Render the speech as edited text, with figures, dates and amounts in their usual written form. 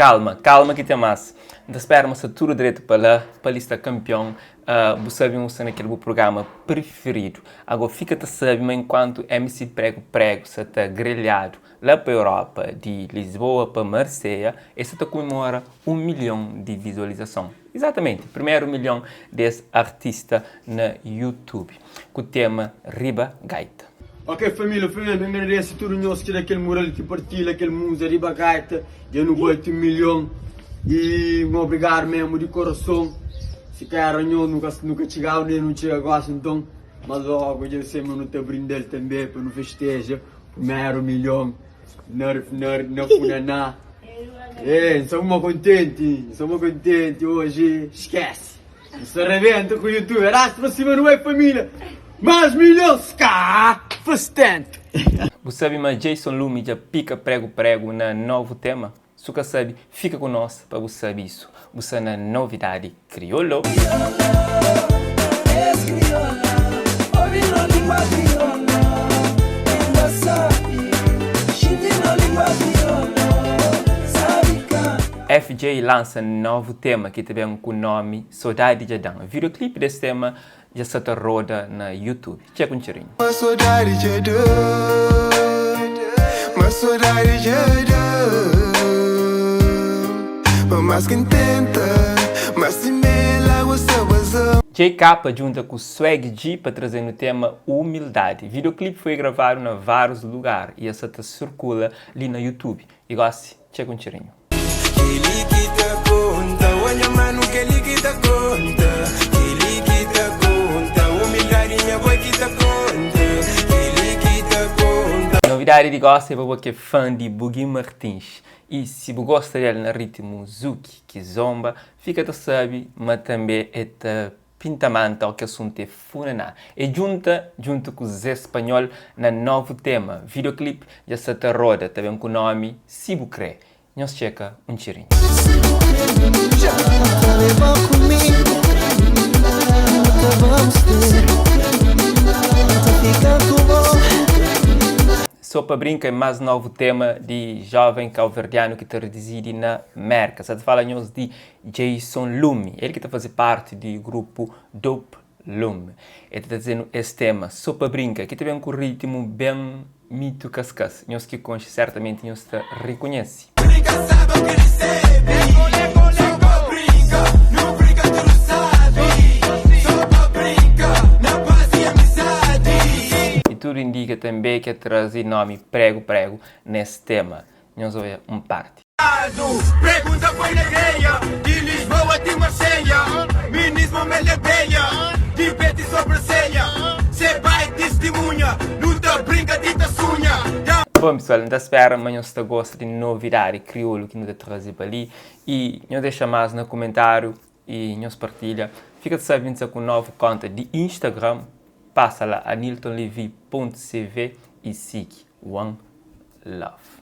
Kalma, kalma ki ten más. N ta spera ma sta tudu dretu pa la, pa li sta kanpion. Bu sabe ma bu sta na kel bu prugrama prifiridu. Ago, fika ta sabe ma enkuantu MC Prego Prego sa ta grelhadu la pa Europa, di Lisboa pa Marseia, el sa ta kumemora 1 milhon di vizualizason. Izatamenti, primeru milhon des artista na YouTube, ku tema Riba Gaita. Ok família, primeru n agradese tudu nhos ki da kel mural ki partilha kel muza Riba Gaita, dja nu bati 1 milhon i un obrigadu mesmu di korason, si ka era nhos nu ka nu ka txigaba undi nu txiga gosi, nton mas logu dja sei ma nu ta brinda-l tanbe pa nu festeja primeru milhon. Na na na funaná Ê, N sta uma kontenti, N sta uma kontenti Oji, skese N sta rebenta ku YouTube Arasta pa sima nu bai família Más milhons ka fastento Bu sabe ma Jason Lumi dja pika pregu pregu na novu tema? Su ka sabe, fika ku nos pa bu sabe isu. Bu sta na Novidadi Kriolu. FJ lansa novu tema ki ta ben ku nomi Sodadi Dja Dan. Videoclip des tema dja sta ta roda na YouTube. Txeka un txerinhu. Ma sodadi dja da Ma sodadi dja da Pa más ki N tenta Ma simé lágua sta baza. JK djunta ku Swag G pa traze-nu tema Humildadi. Videoclip foi gravadu na várius lugar y el sa ta sirkula li na YouTube. Y gosi, txeka un txerinhu. Kel-li ki ta konta, oh nha manu, kel-li ki ta konta Kel-li ki ta konta, umildadi nha boi ki ta konta Kel-li ki ta konta. Novidadi di gosi é pa bo ki é fã di Buguin Martins y si bu gosta del na ritmu zuki, kizomba, fika ta sabi ma tanbe é ta Pinta manta o ki asuntu é funaná. E djunta djuntu ku Zé Spanhol na novu tema. Videoclip dja sa ta roda, ta ben ku nomi Si Bu Kre. Nhos txeka un txirinhu. So pa brinka é más novu tema di joven kauverdianu ki ta rizidi na Merka. Sa ta fala nhos di Jason Lume, el ki ta faze parti di grupu Dope Lume. El ta traze-nu es tema, So Pa Brinka, ki ta ben ku ritmu ben mitu kaskas. Nhos ki konxe sertamenti nhos ta rikonhese. I tudu indika tanbe ki el traze nomi Pregu Pregu nes tema. Nhos oia un parti. Bon pesoal, N ta spera ma nhos ta gosta di novidadi kriolu ki nu ta traze pa li i nhos dexa más na kumentáriu i nhos partilha. Fika ta sabe mi sta ku novu konta di Instagram, pasa la aniltonlevy.cv i sigi. One love.